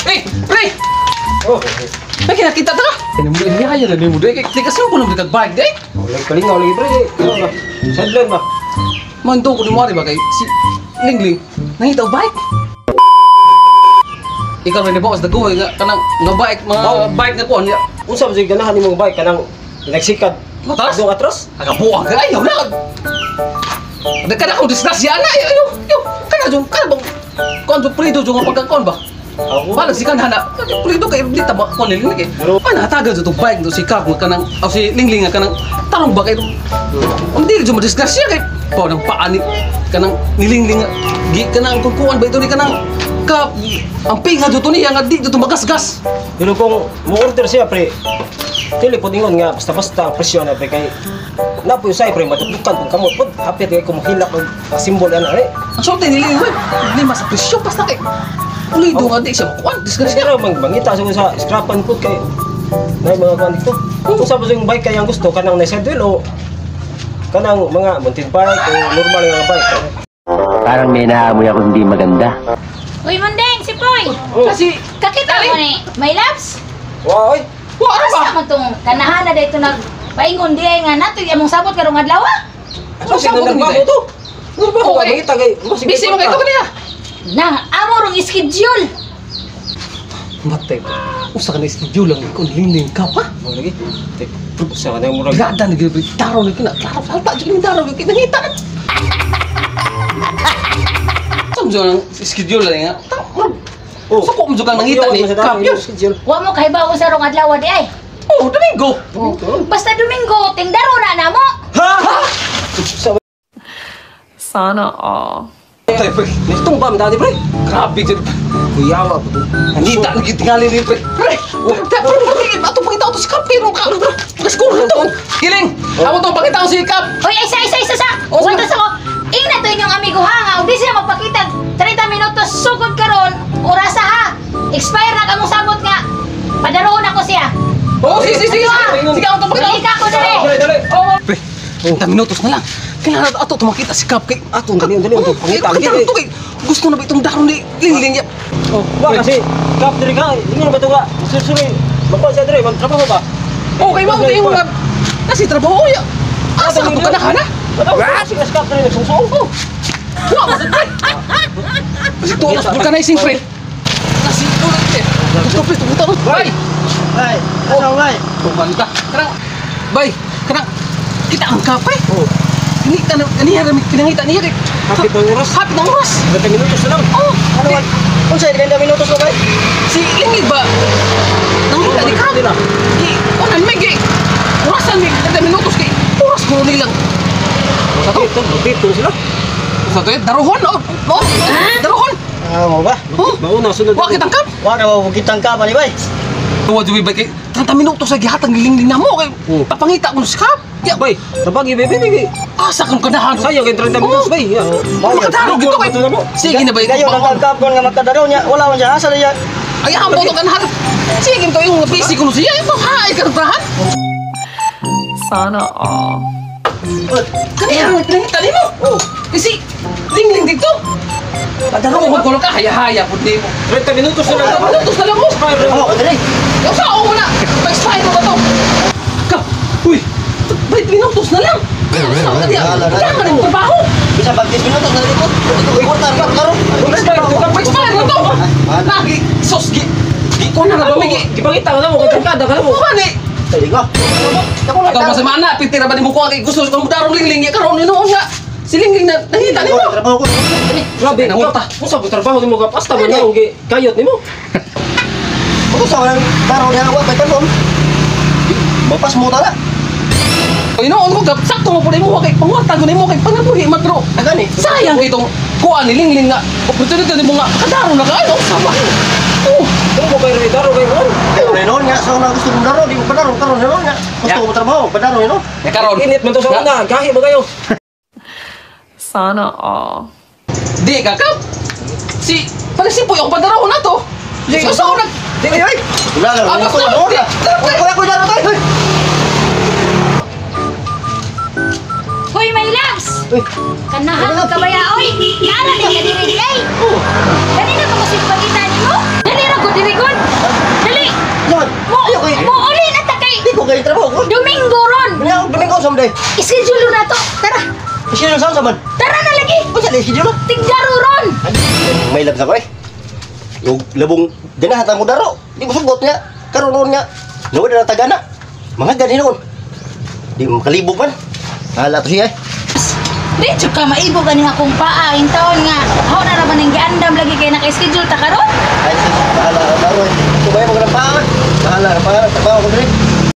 Hey, pre! Oh, May kinakita ta ka? Ini na ni mo dai. Kay kasi ko nang bike dai. Wala kalingaw lagi, pre. Ano ba? Sideline ba? Man ko ni mo ba kay si Lingling nangita og bike. Ikaw rin boss dagoy nga kanang nga bike mga Oh. bike nga kuan niya. Unsa ba jud ganahan nimong bike kanang nagsikad? Matras? Dong atras? Aga buang ka ayaw na. Ada kana ko disgrasya na ayo yo. Kana jud kana bang kuan jud pulido jud nga pagkakuan ba? Ako. Wala si kanana. Pulido kay di ta ba kuan nila kay. Panatagan jud tong bike to si Kap nga kanang o si Lingling nga kanang tarong ba kay ang dili jud mo disgrasya kay pa nang paa ni kanang nilingling nga gi kanang kung kuan ba ito ni kanang kap ang pinga jud to niya nga di jud to magasgas. Pero kung mo-order siya, pre, dili po ingon nga basta-basta ang presyo na, pre, kay napoy usay, pre, madukdukan kung kamot pod hapit kay kumuhilak og simbol ana eh. Ang sulti ni Lingling problema sa presyo basta kay pulido nga di siya makuan disgrasya. Pero mang mangita sa scrapan pod kay na mga kuan dito. Kung sa yung bike kay ang gusto kanang na schedule o kanang mga mountain bike o normal nga bike. Parang may naamoy ako hindi maganda. Uy, Mandeng, si Poy! Oh. Kasi Kakita mo ni, may labs? Wow, oy. wa ara ba? Asa man tong kanahan na dito nagpaingon di ay nga nato among sabot karong adlaw? Ano Sa sa mo nagbago to? Nagbago Okay. ka mangita kay Busy mo kay to kaniya. Nang amo rong schedule. Matay. Usa ka na schedule lang kung Lingling ka pa. Oh, lagi. Tek, usa ka na murag. Gada na gyud taro na kina. Klaro salta jud ni daro gyud nangita. Samjo ang schedule lang nga. Oh. Suko mo jud kang nangita ni Kap yun. Schedule. Wa mo kahibaw sa rong adlaw di ay. Oh, Domingo. Oh. Basta Domingo, tingdaro na namo. Ha? Sa Sana all. Pre, pre. Nitong bam dati, pre. Grabe jud. Kuyawa po to. Nangita na gyud tingali ni pre. Pre, pre, pre, pre, ato pangita to si Kap pero ka. Kaskuro to. Giling. Amo to pangita si Kap. Uy, ay, isa, isa, isa, sa. Oh, Wala sa ko. Ingna to inyong amigo ha nga, di siya magpakita 30 minutos sugod karon, orasa ha. Expire na kamong sabot nga. Padaroon ako siya. Oh, sige, sige, sige. Sige, amo to pangita. Balik ako dali. Dali, dali. Oh, pre. 30 minutos na lang. Kailangan ato tumakita si Kap kay Ato, dali, dali, Oh, pangita, kay- dali. to kay gusto na ba itong daro ni Lingling ya? Oh, wa kasi kap diri ka. Ingon ba to nga? Sursuri. Magkuan siya diri, magtrabaho ba? Okay, mao tayo mga nasi trabaho ya. Asa ka ka na hana? What? Sige, kap diri nagsungsuong. Oh. Wa ba sa pre? Kasi to nas vulcanizing pre. Nasi to na eh. Gusto pre, tubuta ko. Bay. Bay, asa bay? Tuman ka. Kanang bay, kanang kita ang kapay. Oh, Kinita na kaniya ra kinangita niya kay hapit ng oras. Hapit ng oras. 30 minutos na lang. Oh, Ano man? Unsa 30 minutos mo bay? Si Lingling ba? Nangita ni Kap. Nila. Gi, onan may gi. Orasan may 30 minutos kay oras ko nilang. Sa to, Dito, dito sila. sa to, eh, daruhon, oh, oh, daruhon. Ah, mo ba? Oh, Mauna sunod. wa kitang kap. Wa ka mo kitang ka ni bay. Wa jubi ba kay 30 minutos sa gihatag ni Lingling namo kay Oh. papangita ko sa kap. Ya, Bay, tabagi baby baby. asa kang kanahan. Sayang kay 30 minutos, bay. Makadaro gito kay. Sige na ba Gayo nang kap kon nga magkadaro niya, wala man siya asa niya. Ay hamo to kanahan. Sige to yung busy ko siya. Ito ha, ay kanahan. Sana all. Kaniya ang pinangita nimo. Oh, Kasi Lingling dito. Padaro ko ka haya-haya pud nimo. 30 minutos na lang. 30 minutos na lang mo. Oh, dali. Yung sa mo na. Pa-expire mo ba to? Ka, uy, 20 minutos na lang. Sa ka diya. Wala ka ng trabaho. Bisa pag 10 minutos na dito. Kwarta ka karon. Expire to. Pa-expire na to. Lagi, sos, gi, gi, ko na ba, migi. Gipangita ka na mo kay trangkada ka na mo. Ano ni? Dali ko. Ikaw ba sa mana, pitira ba ni mo ko kay gusto ko darong lingling ya karon ni noon nga. Si Lingling na nangita nimo. Trabaho ko. Grabe, Nangurta. Unsa ba trabaho nimo ka pasta man na gi kayot nimo? Usa walang daro niya wa bay panon. Mapas mo ta na. Inoon ko gap sakto mo pud mo kay pangwarta ko nimo kay pangabuhi man pero Gani. sayang kay itong kuan ni Lingling nga opportunity nimo nga kadaro na kaayo sama. Oh, Daro mo kay daro kay ron. Karon nga sa una gusto mong daro, di mo padaro karon karon nga. Gusto mo trabaho, padaro no. Ya karon. Init man to sa una, gahi ba kayo? Sana all. Di ka kap. Si Palisipoy ang padaro na to. Di sa una. Di ay. Wala lang. Ah, basta, di, Wala ko daro tay. Hoy, may labs! Uy. Kanahan ka ba ya, oy? Naara din ka diri di ay. Kanina pa ko si pagita nimo? Dali ra ko diri ko. day. Schedule na to. Tara. Schedule saan sa man? Tara na lagi. Unsa na schedule? Tigdaro ron. May labs ako eh. Yung labong ganahan ta mo daro. Di mo sugot nga. Karon ron nga. Nawala na tagana. Mga gani noon. Di mo makalibog man. Bahala to siya eh. Di jud ka maibog ani akong paa in taon nga. Haw na ra man ang giandam lagi kay naka-schedule ta karon. Ay, sus, bahala ka daro eh. Tumay mo ka ng paa. Bahala ka paa. Trabaho ko diri.